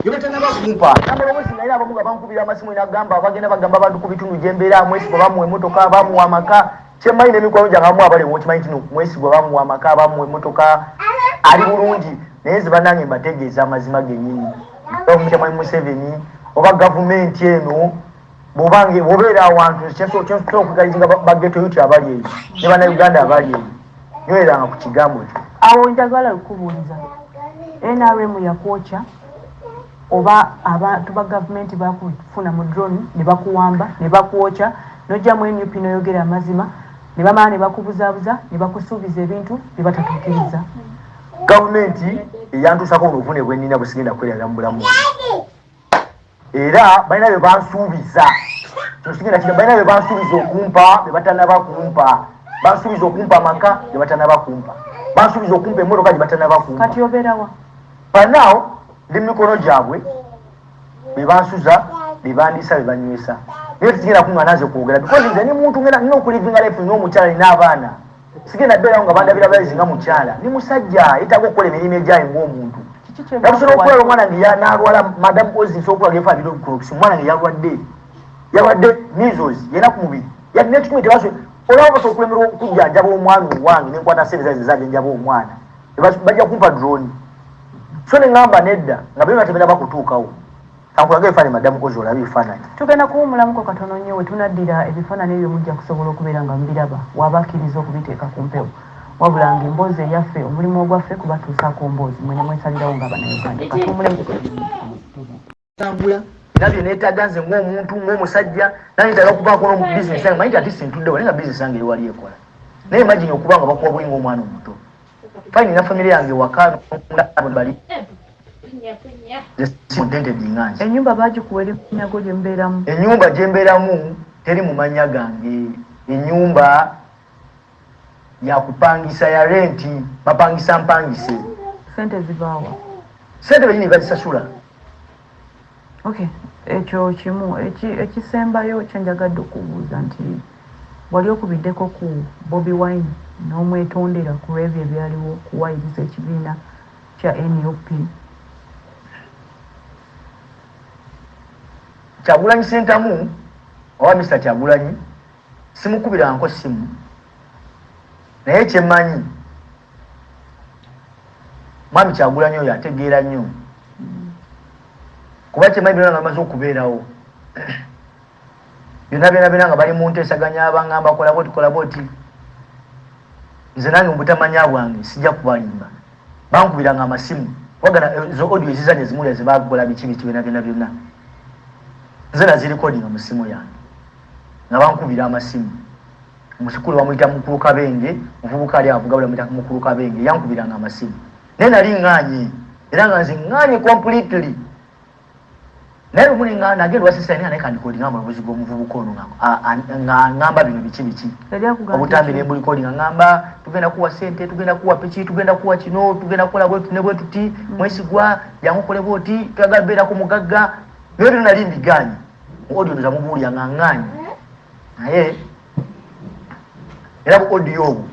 Gebatanaba kumpa namaloboozi, naye abamu nga bankubira amasimu, nagamba bagenda bagamba abantu ku bitundu gyembeera, Mwesigwa bamuwa emotoka, bamuwa amaka. Kyemmanyi n'emikwano gyange abamu abaliwo, kimanyi kino, Mwesigwa bamuwa amaka, bamuwa emotoka, ali bulungi. Naye nze bannange mbategeeza amazima gennyini, gavumenti ya Mwami Museveni oba gavumenti eno, bw'obange bw'obeera awantu, kyensobola okugalizinga ba ghetto youth abali eyo ne Bannayuganda abali eyo, nywereranga ku kigambo kyo. Awo njagala okubuuliza, NRM yakwokya oba abantu ba gavumenti bakufuna mu drone ne bakuwamba ne bakwokya, nojja mu NUP noyogera amazima, ne bamala ne bakubuzaabuza ne bakusuubiza ebintu bye batatuukiriza? Gavumenti eyantuusako buno obuvune bwenina busigenda kwerabira mu bulamu, era balina bye bansuubiza. Kino sigenda kira, balina bye bansuubiza okumpa bye batanaba kumpa. Bansuubiza okumpa amaka gye batanaba kumpa, bansuubiza okumpa emmotoka gye batanaba kumpa. Kati obeerawa? But now ndi mu mikono gyabwe, be bansuza, be bandiisa, be banywesa. Naye tesigenda kuŋŋaana nze kwogera because nze ni muntu ngenda nina okulivinga life, nina omukyala, nina abaana. Sigenda beerawo nga bandabira bulayizi nga mukyala. Ni musajja yeetaaga okukola emirimu egyayo ng'omuntu. Kiki kye Nakusobola bakuwa? Okulaba omwana nge n'alwala, Madam Ozi, nsobola okulaga ebifaananyi biro, omwana nge yalwadde measles yena ku mubiri, yadde n'ekikumi tebaso. Olaba basobola okulemerwa okujjanjaba omwana owange, nenkwata sente zange zajjanjaba omwana, bajja kumpa drone. So neŋŋamba nedda, nga byonna tebiraba kutuukawo. Kankulaga ebifaananyi, Madam Ozi, olabe ebifaananyi. Tugenda kuwumulamuko katono nnyo. We tunaddira, ebifaananyi ebyo mujja kusobola okubeera nga mubiraba, waba akkiriza okubiteeka ku mpewo. Wabula nga emboozi eyaffe, omulimu ogwaffe kubatuusaako mboozi, mwe ne mwesalirawo nga Bannayuganda. Katuwumulemu. Tambula nabyo neetaaga nze ng'omuntu, ng'omusajja, nange neetaaga okuvaako n'omu bizinesi yange. Manyi nti ati sintuddewo, naye nga bizinesi yange eri wali ekola. Naye imagine okuba nga bakuwa buli ng'omwana omuto. Fine, na famire yange waka bali contented nga nze. Ennyumba bagikuwa eri munyago gye mubeeramu? Ennyumba gye mbeeramu teri mu mannya gange. Ennyumba yakupangisa, ya renti, bapangisa mpangise. Sente zivaawa? Sente benyini bazisasula. Okay, ekyo kimu. Ekisembayo kyenjagadde okubuuza nti wali okubiddeko ku Bobi Wine n'omwetondera ku lw'ebyo ebyaliwo kuwayiriza ekibiina kya NUP? Kyagulanyi Sentamu oba Mr Kyagulanyi simukubiranko simu, naye kyemmanyi mwami Kyagulanyi oyo ategeera nnyo, kuba kyemmanyi byonna nga bamaze okubeerawo byonna byonna byonna nga bali mu nteesaganya, abangamba kola boti, kola boti, nze nange mu butamanya bwange sijja kubalimba, bankubiranga amasimu wagana zo audio ezizanye zimulya zebakola biki biki byonna byonna byonna, nze nazirikodinga mu simu yange nga bankubira amasimu. Musikulu bamuyita Mukulu Kabenge, muvubuka ali avuga, bamuyita Mukulu Kabenge, yankubiranga amasimu, naye nali ŋŋaanye, era nga nze ŋŋaanye completely. Naye lumu nagenda wasisa naye kandikodinga amaloboozi g'omuvubuka ono nga ŋŋamba bino biki biki. Yali akugamba obutambi ki? Nembulikodinga ŋŋamba tugenda kuwa sente, tugenda kuwa piki, tugenda kuwa kino, tugenda kukola bwetu ne bwetuti, Mwesigwa jangu okole bwoti, tuyagala beerako mugagga. Naye bino nali mbigaanye. Mu audio nza mubuulira nga ŋŋaanye, naye era bu audio obwo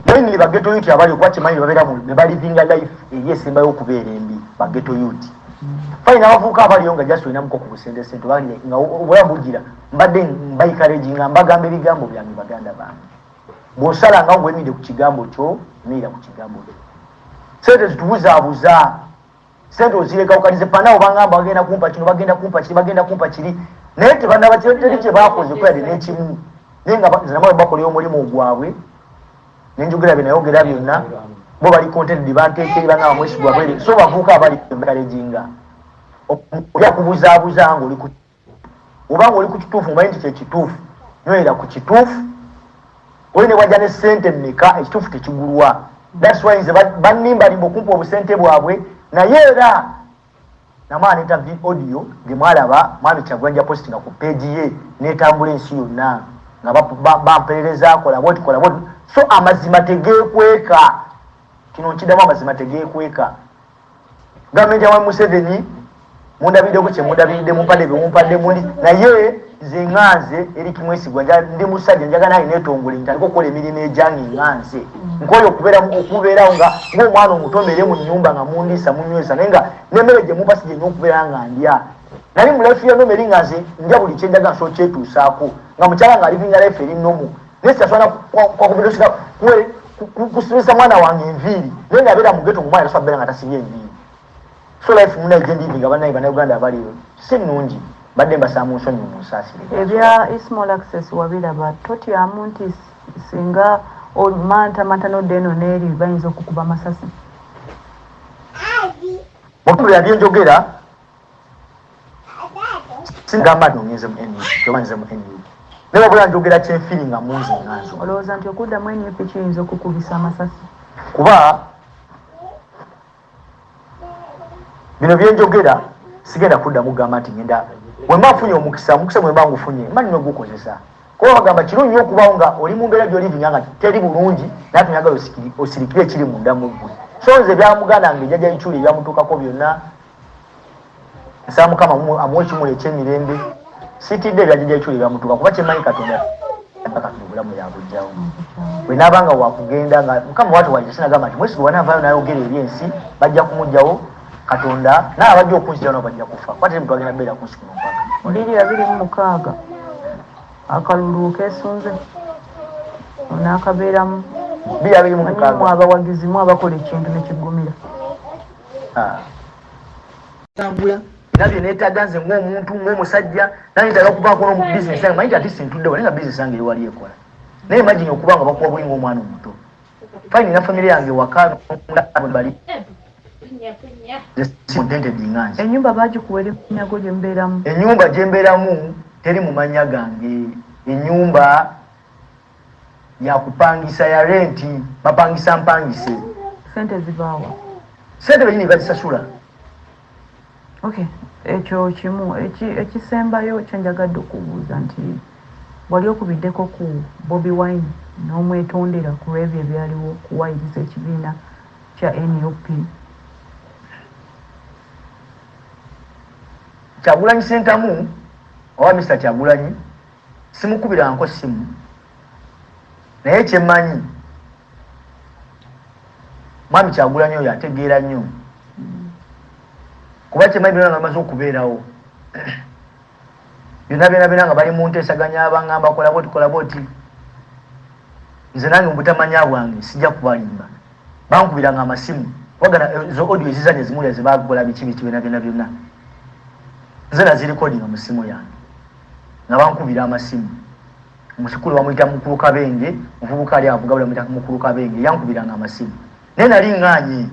mainly ba ghetto youth abali okuba kimanyi babeera be balivinga life eri esembayo okubeera embi, ba ghetto youth. Fine, abavubuka abaliyo nga just olinamuko ku busente sente oba nga obulamu bugira, mbadde mbaencourage nga mbagamba ebigambo byange. Baganda bange, bw'osala nga ngwemidde ku kigambo kyo, mirira ku kigambo kyo. Sente zitubuzaabuza, sente ozirekawo. Kati ze panawo bangamba bagenda kumpa kino, bagenda kumpa kiri, bagenda kumpa kiri, naye tebanaba teri kye bakoze kweyadde n'ekimu. Naye nga nze namala bakolera omulimu gwabwe, nenjogera bye nayogera byonna, bo bali contented, banteekeri bangamba Mwesigwa bwere. So bavuuka abali encouraginga oyakubuzaabuza nga oli ku oba nga oli ku kituufu, omanyi nti kyekituufu, nywera ku kituufu. Oli ne wajja ne sente mmeka, ekituufu tekigulwa. That's why nze bannimbalimba okumpa obusente bwabwe, naye era namala neta audio gye mwalaba mwami Kyagulanyi japostinga ku page ye netambula ensi yonna nga bamperereza kola bwoti, kola bwoti. So amazima tegeekweka. Kino nkiddamu, amazima tegeekweka. Gavumenti ya Museveni mundabiddeko kyemundabidde, mumpadde byemumpadde muli, naye Nze nga nze Eric Mwesigwa, ndi musajja njagala naye neetongole, ntandike okukola emirimu egyange nga nze. Nkooye okubeerawo nga ng'omwana omuto mbeere mu nnyumba nga mundiisa munywesa, naye nga n'emmere gye mumpa si gye nnina okubeera nga ndya. Nali mu life ya normal eri nga nze ndya buli kye njagala nsobola okyetuusaako, nga mukyala nga alivinga life eri normal. Naye sitasobola kusibisa mwana wange enviiri, naye ng'abeera mu ghetto ng'omwana tasobola kubeera nga tasibye enviiri. So life munaye gye ndivinga bannaye Bannayuganda abali eyo si nnungi, mbadde mbasaba munsonyiwe munsaasire. Ebya Small Access wabiraba, totyamu nti singa manta manta nodda eno n'eri bayinza okukuba amasasi? Bw'otunuulira bye njogera sigamba nti ngenze mu NUP oba nze mu NUP, naye wabula njogera kye nfiiringa mu nze nga nze. Olowooza nti okudda mu NUP kiyinza okukubisa amasasi? Kuba bino bye njogera sigenda kuddamu kugamba nti ngenda, bwe mba nfunye omukisa, omukisa bwe mba ngufunye mba nina ogukozesa. Kuba bagamba kirungi nnyo okubaawo nga oli mu mbeera gy'olivinga nga teri bulungi, naye ate oyagala osirikire ekiri munda mu ggwe. So nze ebya muganda wange Jjajja Ichuli ebyamutuukako byonna, nsaba Mukama amuwe ekimuli eky'emirembe. Sitidde ebya Jjajja Ichuli ebyamutuuka kuba kyemmanyi Katonda Katonda obulamu yabujjawo. Bwe naaba nga wakugenda nga Mukama bw'atyo bw'ayita, sinagamba nti Mwesigwa bw'anaavaayo n'ayogera eri ensi bajja kumuggyawo. Katonda naye abajja okunzija nabo bajja kufa kuba teri muntu agenda beera kunsi kuno mpaka. 2026 akalulu kesunze onaakabeeramu. 2026. Manyi abawagizi mu abakola ekintu nekigumira. Ah. Tambula era bye neetaaga nze ng'omuntu ng'omusajja nange neetaaga kubaako n'omu bizinesi yange, manyi nti ati sintuddewo naye nga bizinesi yange eri wali ekola, naye imagine okuba nga bakuwa buli ng'omwana omuto. Fine, na family yange waka bali contented nga nze. Ennyumba baagikuwa eri munyago gye mubeeramu? Ennyumba gye mbeeramu teri mu mannya gange. Ennyumba yakupangisa, ya renti, bapangisa mpangise. Sente zivaawa? Sente benyini bazisasula. Okay, ekyo kimu. Ekisembayo kyenjagadde okubuuza nti wali okubiddeko ku Bobi Wine n'omwetondera ku lw'ebyo ebyaliwo kuwayiriza ekibiina kya NUP? Kyagulanyi Ssentamu oba Mr Kyagulanyi simukubiranko ssimu, naye kyemmanyi Mwami Kyagulanyi oyo ategeera nnyo, kuba kyemmanyi byonna nga bimaze okubeerawo byonna byonna byonna nga bali mu nteesaganya abangamba kola bwoti kola bwoti, nze nange mu butamanya bwange sijja kubalimba bankubiranga amasimu wagana zo audio ezizanye zimulya zebakola biki biki byonna byonna byonna nze nazirikodinga mu ssimu yange nga bankubira amasimu. Omusikulu bamuyita Mukulu Kabenge, omuvubuka ali avuga bamuyita Mukulu Kabenge, yankubiranga amasimu naye nali ŋŋaanye.